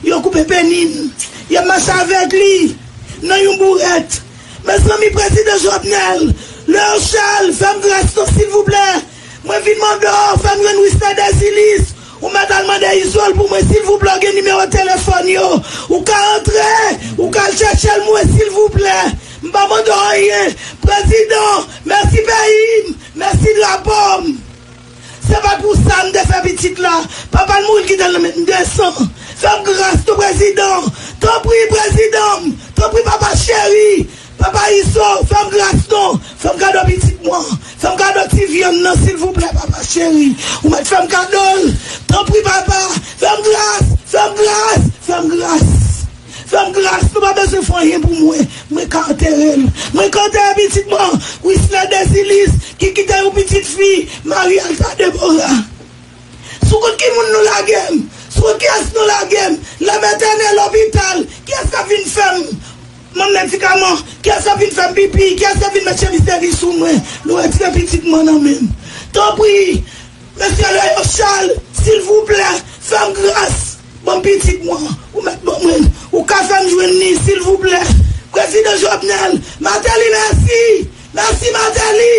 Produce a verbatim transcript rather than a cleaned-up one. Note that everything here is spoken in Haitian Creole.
Yo koupe Penin. Y ap mache avèk li nan yon bourèt. Mezanmi, prezidan Jovenel, Léon Charles, fè m gras non, silvouplè. Mwen vin mande w, fè m jwenn Wisner Desilis. Ou mèt al mande Izol pou mwen, silvouplè, w gen nimewo telefòn yo. Ou ka antre, ou ka al chèche l mwen, silvouplè. M pa mande w anyen. Prezidan, mèsi peyi m, mèsi drapo m. Se pa pou sa m te fè pitit la. Papa l mouri, l kite l nan men m de san. Fè m gras non, prezidan. Tanpri, prezidan m. Tanpri, papa cheri. Papa Izo, fè m gras non. Fè m kado pitit mwen. Fè m kado ti vyann nan, silvouplè, papa cheri. Ou mèt fè m kado l. Tanpri, papa. Fè m gras. Fè m gras. Fè m gras. Fè m gras. Nou pa bezwen fè anyen pou mwen. Mwen ka antere l. Mwen ka antere pitit mwen. Wisner Desilis, ki kite yon pitit fi, Marie Alta Deborah. Sou kont ki moun nou lage m? Sou kont kiyès nou lage m? Lanmè tènè lopital, kiyès k ap vin fè m? Manm medikaman, kiyès k ap vin fè m pipi? Kiyès k ap vin met chemiz de ri sou mwen? Nou retire pitit mwen nan men m. Tanpri, mesye Léon Charles, silvouplè, fè m gras. Ban m pitit mwen, ou mèt ban mwen l. Ou ka fè m jwenn li, silvouplè. Prezidan Jovenel, Martelly, mèsi. Mèsi, Martelly.